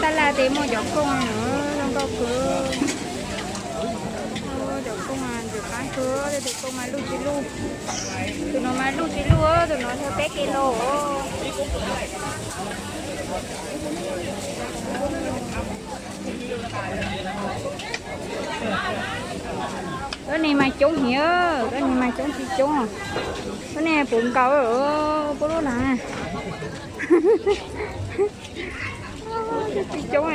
Taj laj ces muaj cov kooj zoo nkauj kawg. Cov kooj ntxim qab kawg, tus kooj mas luj tsis luj. Tus no mas luj tsis luj, tus no yog peb kis lus. Tuab neeg mas coob heev, tuab neeg mas coob tsis coob. Tuab neeg puv nkaus puab lub laag. Tsis coob.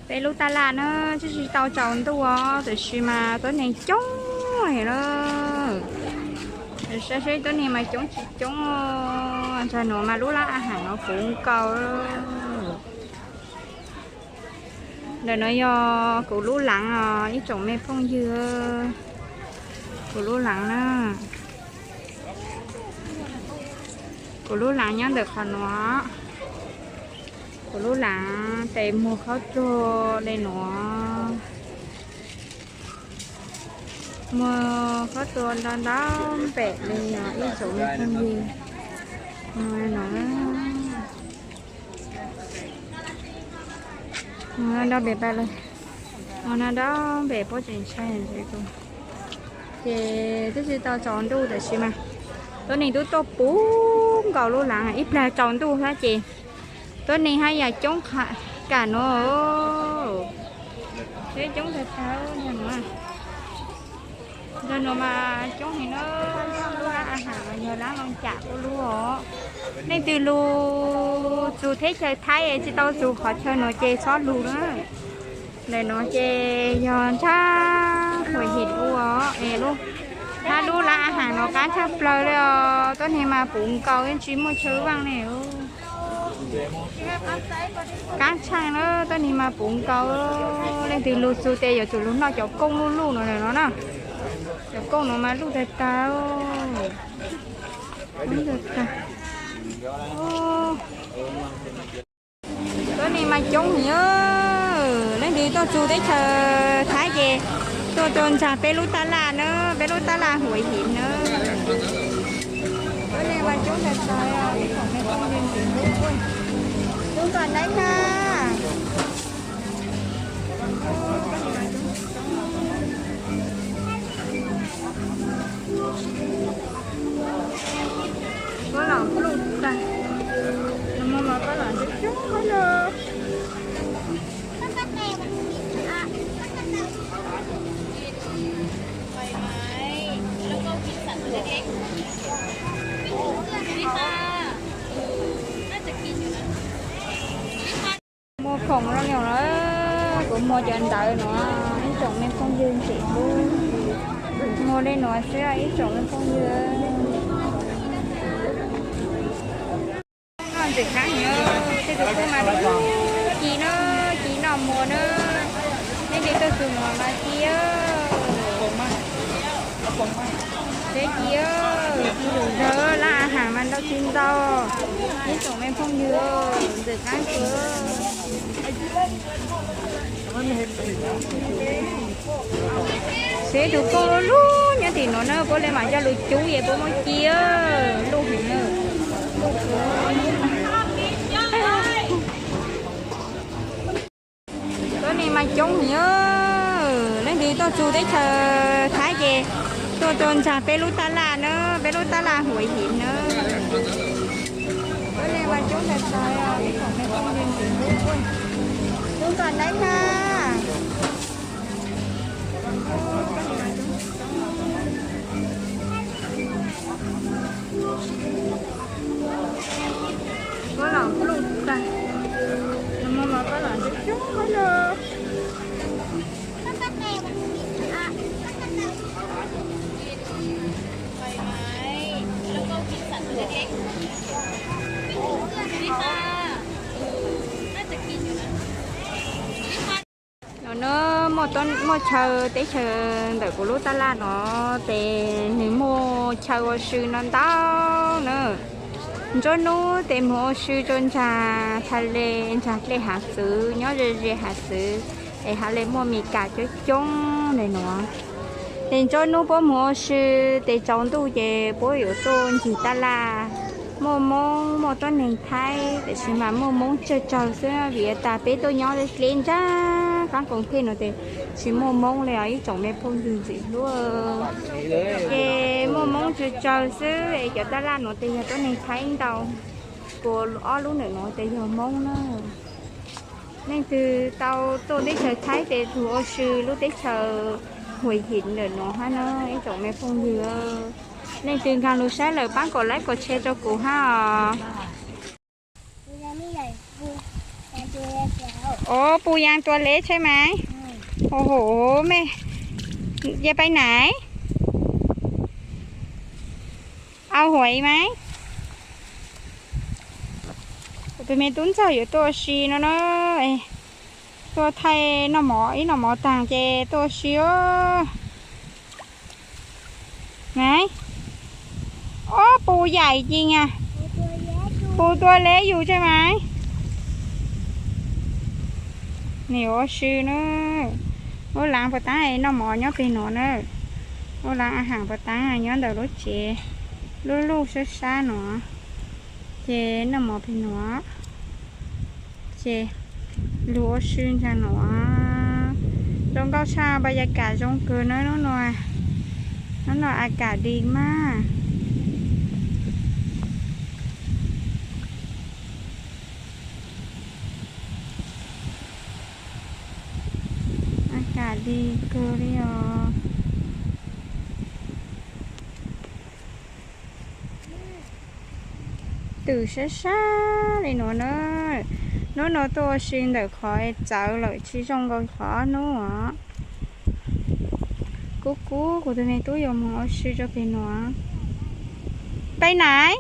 Peb lub taj laj na, tsis tsis tau tsaus ntuj os, tab sis mas tuab neeg coob heev na. Saib seb tuab neeg mas coob tsis coob. Ntawm nuav mas lub lab a haam no puv nkaus. Ntawm no yog kuv lub laav os ib tsoom me phooj ywg. Kuv lub laav na. Kuv lub laav nyob ntawm qhov nuav. Kuv lub laav tes muag qhov tuag le nuav. Muag qhov tuag ntau ntau npem le os ib tsoom me phooj ywg. Muag no. Muag nrau npem pab lawm. Muag no nrau npem puab tseem ntshai ntshai kuv. Ces twb tsis tau tsaus ntuj tab sis mas tuab neeg twb tuaj puv nkaus lub laav, ib plag tsaus ntuj hab ces tuab neeg hab yam coob kam nuav. Seb coob tag tag nuav. Ntawm nuav mas coob heev na, lub lab a haam mas yog lab loo cam kuj lub os. Leej twg lug txug teb chaws Thaib tsis tau txug qhov chaw nuav ces txhob lug na. Ntawm nuav ces yog ntsab Huam Him ua es lub, hab lub lab a haam nuav qaab tshaj plaws le os, tuab neeg mas puv nkaus yeej tsis muaj chaw vaaj le. Qaab tshaaj na, tuab neeg mas puv nkaus, leej twg lug txug tes yuav tsum lug noj cov kooj luj luj nuav na. Cov kooj nuav mas luj tag tag. Tuab neeg mas coob heev, leej twg tuaj txug teb chaws Thaib ces tuaj rua ntsaag peb lub taj laj na, peb lub taj laj Huam Him na. Tuab neeg mas coob tag tag, ib tsoom me phooj ywg ntxim hlub. Tus kom nab na. Koj los pluj tag, nag hmo mas koj los coob coob koj los. Muag khoom no li os, kuv muag cov ntawv nuav, ib tsoom me phooj ywg ntxim hlub, muag le nuav xwb ib tsoom me phooj ywg. Noj ntxim qab heev, tej tus koj mas lub ci na, ci noj muag na, leej twg tuaj txug nuav mas ci, seb ci, ci lug zawg lab a haam mas ntau tsis ntau, ib tsoom me phooj ywg ntxim qab kawg. Seb tus kooj lub lub nyob tim nuav na, puab le mam coj lug cub es puab muab ci, luj heev na. Tuab neeg mas coob heev, leej twg tuaj txug teb chaws Thaib ces tuaj rua ntsaag peb lub taj laj na, peb lub taj laj Huam Him na. Tuab neeg mas coob tag tag, ib tsoom me phooj ywg ntxim hlub. Tus kom nab na. Koj los pluj tag, nag hmo mas koj los coob coob koj los. No na, muaj chaw, teb chaws ntawm kuv lub taj laj no ces nws muaj chaw ua si no ntau na. Nruab hnub ces moog ua si rua ntsaag tha le, ntsaag dlej hav txwv nyob ze ze hav txwv, es hav le muaj Mes Kas coob coob le nuav. Ces nruab hnub puab moog ua si, ces tsaus ntuj ces puab yuav tuaj ncig taj laj. Muaj Moob muaj tuab neeg Thaib, tiam sis mas muaj Moob tsawg tsawg xwb, vim tas peb tuaj nyob dleb ntsab qaab koom thej no tes tsis muaj Moob le os ib tsoom me phooj ywg ntxim hlub. Ces muaj Moob tsawg tsawg xwb, cov tab laj nuav tes yog tuab neeg Thaib ntau, kuv ob lub ntawm nuav tes yog Moob na. Leej twg tau tuaj teb chaws Thaib tes lug ua si lub teb chaws Huam Him ntawm nuav hab na ib tsoom me phooj ywg. Leej twg nkaag lug saib lawm paab kom like kom share rua kuv hab os. Ua, Pù Yang tua lếใช่ไหม? โอ้โห แม่ จะไปไหน? เอาหวยไหม? Kuv tus me tub ntxawg yuav tuaj ua si no na, tuaj thaij noj mov, ib noj mov taag ces tuaj ua si os. Nai, ob Pù Yaim Cing a, Pù tua lế yus ใช่ไหม? Nws yuav ua si na. Lub laav puas taab noj mov nyob peg nuav na. Lub laav a haam puas taab nyob ntawm lub tsev, lub luj sab sab nuav, ces noj mov peg nuav. Ces lug ua si ntsaag nuav. Zoo nkauj tshaj, npaj yas kam zoo kawg na hnub no. Hnub no a kam di maj. A kam di kawg li os. Twm sab sab li nuav na. Hnub no tuaj ua si ntawm qhov txawv lawm tsis zoo nkaus qhov hnub os. Kub kub kuv tus me tub yuav moog ua si rua peg nuav. Peb nai